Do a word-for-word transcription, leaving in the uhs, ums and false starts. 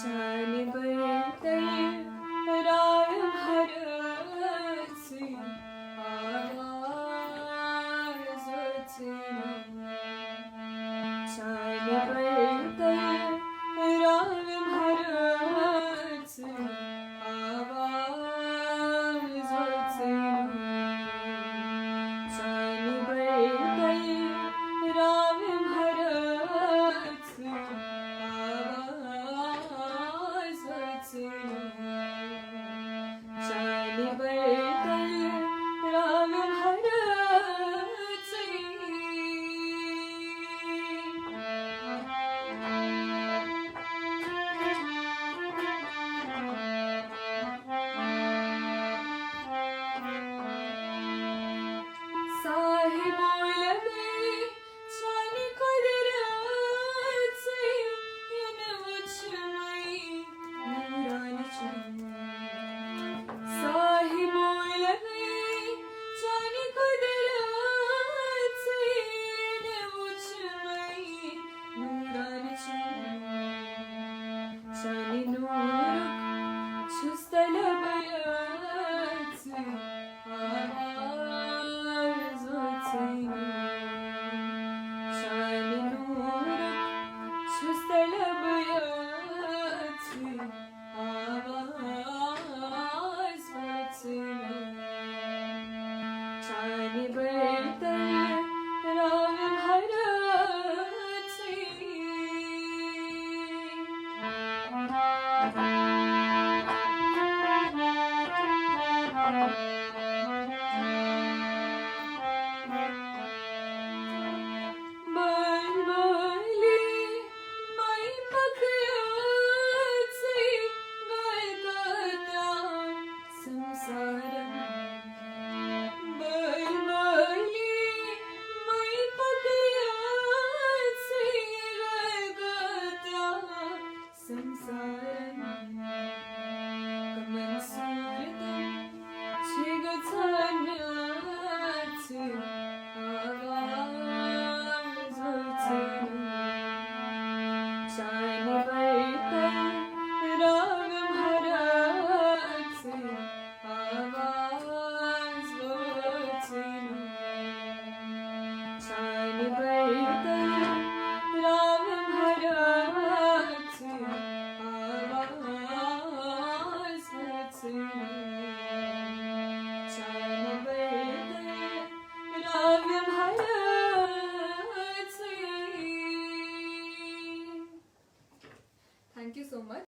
چانہِ بٔرۍ تَلہِ راوٮ۪م ہرٲژٕے آواز ؤژھٕنو۔ چانہِ بٔرۍ تَلہِ راوٮ۪م ہرٲژٕے آواز ؤژھٕنو۔ چانہِ بٔرۍ تَلہِ راوٮ۪م ہرٲژٕے آواز ؤژھٕنو۔ چانہِ بٔرۍ تَلہِ راوٮ۪م ہرٲژٕے۔ صاحبو لبے چانہِ قۄدرژٕے، یہِ نہٕ وٕچھمَے نوٗرانہِ چوٗن۔ صاحبو لبے چانہِ قۄدرژٕے، یہِ نہٕ وٕچھمَے نوٗرانہِ چوٗن۔ چانہِ نوٗرُک چھُس طلب یٲژٕ آواز ؤژھٕنو۔ چانہِ نوٗرُک چھُس طلب یٲژٕ آواز ؤژھٕنو۔ چانہِ بٔرۍ تَلہِ راوٮ۪م ہرٲژٕے۔ بٔلۍ بٔلۍ مَے پَکھ یٲژٕے گَرٕ کٲتیٛاہ سمسارن۔ بٔلۍ بٔلۍ مَے پَکھ یٲژٕے گَرٕ کٲتیٛاہ سمسارن۔ کمن صورتن چھِ گژھان میٛٲژ آواز ؤژھٕنو۔ چانہِ بٔرۍ تَلہِ راوٮ۪م ہرٲژٕے آواز ؤژھٕنو۔ چانہِ بٔرۍ تَلہِ راوٮ۪م ہرٲژٕے آواز ؤژھٕنو۔ چانہِ بٔرۍ تَلہِ راوٮ۪م ہرٲژٕے۔ Thank you so much.